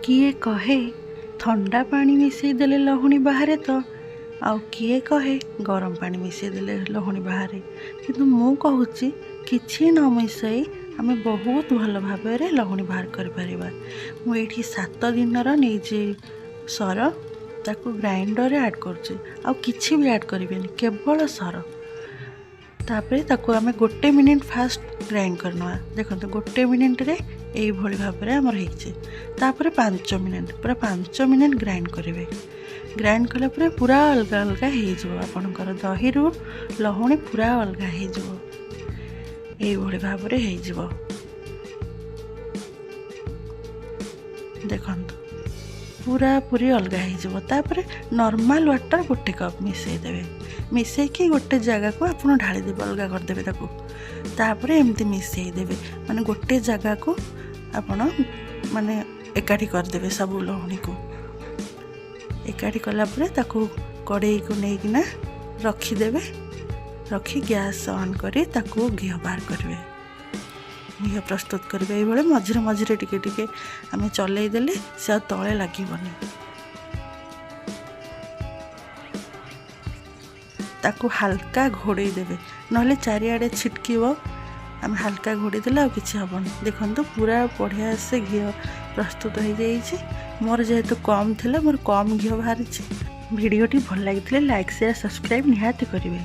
କିଏ କହେ ଥଣ୍ଡା ପାଣି ମିଶାଇ ଦେଲେ ଲହୁଣୀ ବାହାରେ ତ, ଆଉ କିଏ କହେ ଗରମ ପାଣି ମିଶାଇ ଦେଲେ ଲହୁଣୀ ବାହାରେ। କିନ୍ତୁ ମୁଁ କହୁଛି, କିଛି ନ ମିଶାଇ ଆମେ ବହୁତ ଭଲ ଭାବରେ ଲହୁଣୀ ବାହାର କରିପାରିବା। ମୁଁ ଏଇଠି 7 ଦିନର ନେଇଛି ସର, ତାକୁ ଗ୍ରାଇଣ୍ଡରରେ ଆଡ଼୍ କରୁଛି। ଆଉ କିଛି ବି ଆଡ଼୍ କରିବେନି, କେବଳ ସର। ତାପରେ ତାକୁ ଆମେ ଗୋଟେ ମିନିଟ୍ ଫାଷ୍ଟ ଗ୍ରାଇଣ୍ଡ କରିନେବା। ଦେଖନ୍ତୁ, ଗୋଟେ ମିନିଟ୍ରେ ଏଇଭଳି ଭାବରେ ଆମର ହେଇଛି। ତାପରେ 5 ମିନିଟ୍, ପୁରା 5 ମିନିଟ୍ ଗ୍ରାଇଣ୍ଡ କରିବେ। ଗ୍ରାଇଣ୍ଡ କଲା ପରେ ପୁରା ଅଲଗା ଅଲଗା ହେଇଯିବ। ଆପଣଙ୍କର ଦହିରୁ ଲହୁଣୀ ପୁରା ଅଲଗା ହେଇଯିବ, ଏଇଭଳି ଭାବରେ ହେଇଯିବ। ଦେଖନ୍ତୁ, ପୁରାପୁରି ଅଲଗା ହେଇଯିବ। ତାପରେ ନର୍ମାଲ୍ ୱାଟର୍ ଗୋଟେ କପ୍ ମିଶାଇ ଦେବେ। ମିଶାଇକି ଗୋଟେ ଜାଗାକୁ ଆପଣ ଢାଳିଦେବେ, ଅଲଗା କରିଦେବେ ତାକୁ। ତାପରେ ଏମିତି ମିଶାଇ ଦେବେ, ମାନେ ଗୋଟେ ଜାଗାକୁ ଆପଣ ମାନେ ଏକାଠି କରିଦେବେ। ସବୁ ଲହୁଣୀକୁ ଏକାଠି କଲା ପରେ ତାକୁ କଡ଼େଇକୁ ନେଇକିନା ରଖିଦେବେ। ରଖି ଗ୍ୟାସ୍ ଅନ୍ କରି ତାକୁ ଘିଅ ବାହାର କରିବେ, ଘିଅ ପ୍ରସ୍ତୁତ କରିବେ। ଏଇଭଳି ମଝିରେ ମଝିରେ ଟିକେ ଟିକେ ଆମେ ଚଲେଇ ଦେଲେ ସେ ଆଉ ତଳେ ଲାଗିବନି। ତାକୁ ହାଲକା ଘୋଡ଼େଇ ଦେବେ, ନହେଲେ ଚାରିଆଡ଼େ ଛିଟକିବ। ଆମେ ହାଲକା ଘୋଡ଼େଇ ଦେଲେ ଆଉ କିଛି ହେବନି। ଦେଖନ୍ତୁ, ପୁରା ବଢ଼ିଆ ସେ ଘିଅ ପ୍ରସ୍ତୁତ ହେଇଯାଇଛି। ମୋର ଯେହେତୁ କମ୍ ଥିଲା, ମୋର କମ୍ ଘିଅ ବାହାରିଛି। ଭିଡ଼ିଓଟି ଭଲ ଲାଗିଥିଲେ ଲାଇକ୍, ସେୟାର, ସବସ୍କ୍ରାଇବ୍ ନିହାତି କରିବେ।